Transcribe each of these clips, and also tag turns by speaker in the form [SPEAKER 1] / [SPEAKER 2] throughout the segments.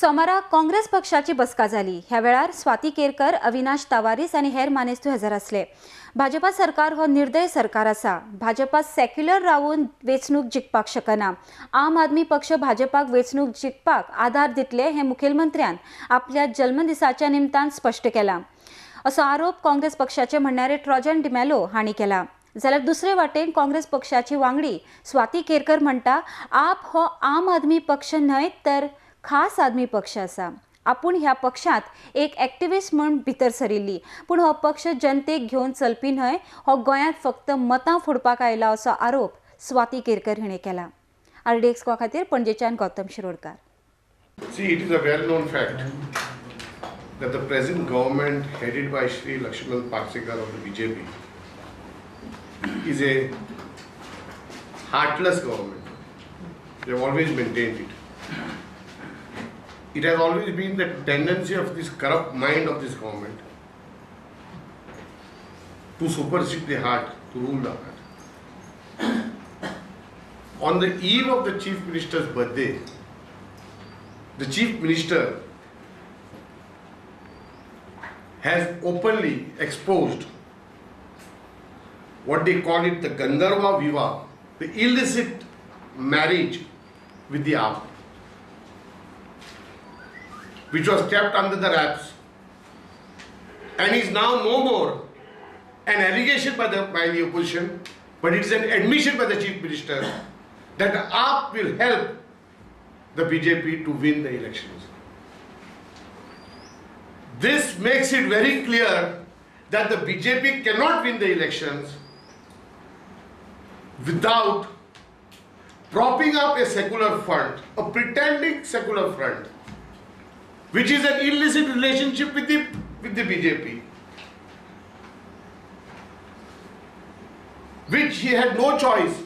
[SPEAKER 1] सोमारा काँग्रेस पक्षाची बसका जाली. ह्या वेळार स्वाती केरकर, अविनाश तावारीस आनी हेर मानेस्त हजर आसले. भाजपा सरकार हो निर्दय सरकार आसा. भाजपा सेक्युलर रावून वेंचणूक जिखपाक शकना. आम आदमी पक्ष भाजपाक वेंचणूक जिखपाक आधार दितले हें मुखेलमंत्र्यान आपल्या जल्मदिसाच्या निमतान स्पश्ट केलां, असो आरोप काँग्रेस पक्षाचे म्हणणारे ट्रॉजन डिमेलो हांणी केला. जाल्यार दुसरे वाटेन काँग्रेस पक्षाची वांगडी स्वाती केरकर म्हणटा, आप हो आम आदमी पक्ष न्हय तर खास आदमी पक्ष आसा. आपूण ह्या पक्षांत एक एक्टिविस्ट म्हूण भितर सरिल्ली, पूण हो पक्ष जनतेक घेवन चलपी न्हय, हो गोंयांत फक्त मतां फोडपाक आयला असो आरोप स्वाती केरकर हिणें केला. आरडीएक्स गोवा खातीर पणजेच्यान Gautam Shirodkar.
[SPEAKER 2] See, it is a well-known fact that the present government headed by Shri Lakshman Parsekar of the BJP is a heartless government. They have always maintained it. It has always been the tendency of this corrupt mind of this government to supersede the heart, to rule the heart. On the eve of the Chief Minister's birthday, the Chief Minister has openly exposed what they call it the Gandharva Viva, the illicit marriage with the AAP, which was kept under the wraps and is now no more an allegation by the opposition, but it is an admission by the Chief Minister that the AAP will help the BJP to win the elections. This makes it very clear that the BJP cannot win the elections without propping up a secular front, a pretending secular front, which is an illicit relationship with the BJP, which he had no choice,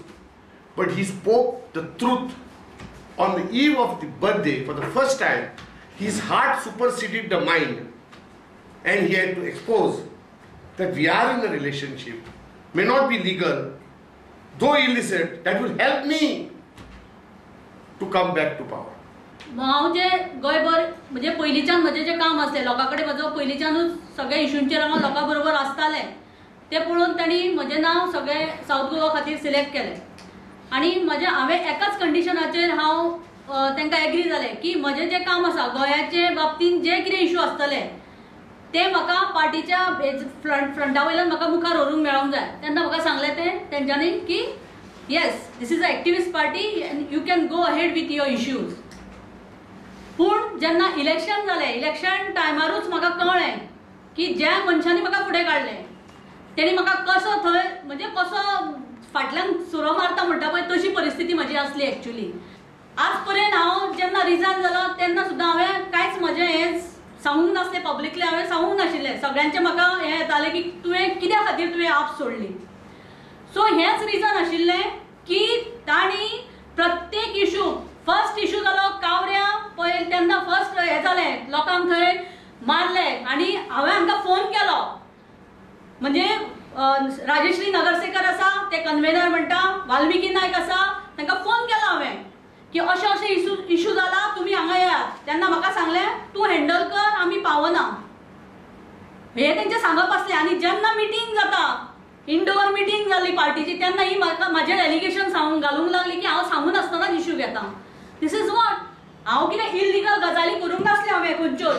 [SPEAKER 2] but he spoke the truth on the eve of the birthday. For the first time, his heart superseded the mind, and he had to expose that we are in a relationship, may not be legal, though illicit, that will help me to come back to power.
[SPEAKER 3] हांव जे गोंयभर म्हणजे पयलींच्यान म्हजें जें काम आसलें लोकां कडेन म्हजो पयलींच्यानूच सगळ्या इशूंचेर हांव लोकां बरोबर आसतालें, तें पळोवन तांणी म्हजें नांव सगळें सावथ गोवा खातीर सिलेक्ट केलें. आनी म्हजें हांवें एकाच कंडिशनाचेर हांव तांकां एग्री जालें की म्हजें जें काम आसा गोंयाचे बाबतीन जे कितें इशू आसतले ते म्हाका पार्टीच्या फ्रंटा वयल्यान म्हाका मुखार व्हरूंक मेळोंक जाय. तेन्ना म्हाका सांगलें तें तेंच्यांनी की yes, this is a activist party and you can go ahead with your issues. पूण जेन्ना इलेक्शन जालें, इलेक्शन टायमारूच म्हाका कळ्ळें की ज्या मनशांनी म्हाका फुडें काडलें तेणी म्हाका कसो थंय म्हणजे कसो फाटल्यान सुरो मारता म्हणटा पळय तशी परिस्थिती म्हजी आसली एक्चुली. आज पर्यंत हांव जेन्ना रिजायन जालो तेन्ना सुद्दां हांवें कांयच म्हजें हें सांगूंक नासलें, पब्लिकली हांवें सांगूंक नाशिल्लें. सगळ्यांचें म्हाका हें येतालें की तुवें कित्या खातीर तुवें आप सोडली. सो हेंच रिजन आशिल्लें की तांणी प्रत्येक इशू, फर्स्ट इशू जालो कावऱ्या पळय तेन्ना फर्स्ट हें जालें, लोकांक थंय मारले आनी हांवें हांकां फोन केलो, म्हणजे राजेश्री नगरसेकर आसा ते कन्वेनर म्हणटा, वाल्मिकी नायक आसा, तांकां फोन केलो हांवें की अशें अशें इशू जाला, तुमी हांगा येयात. तेन्ना म्हाका सांगलें तूं हँडल कर, आमी पावना, हें तेंचें सांगप आसलें. आनी जेन्ना मिटींग जाता, इनडोर मिटींग जाली पार्टीची, तेन्ना ही म्हाका म्हाजेर एलिगेशन सांगूंक घालूंक लागली की हांव सांगून आसतनाच इशू घेता. This is what, हांव कितें इलिगल गजाली करूंक नासलें हांवें खंयच्योच.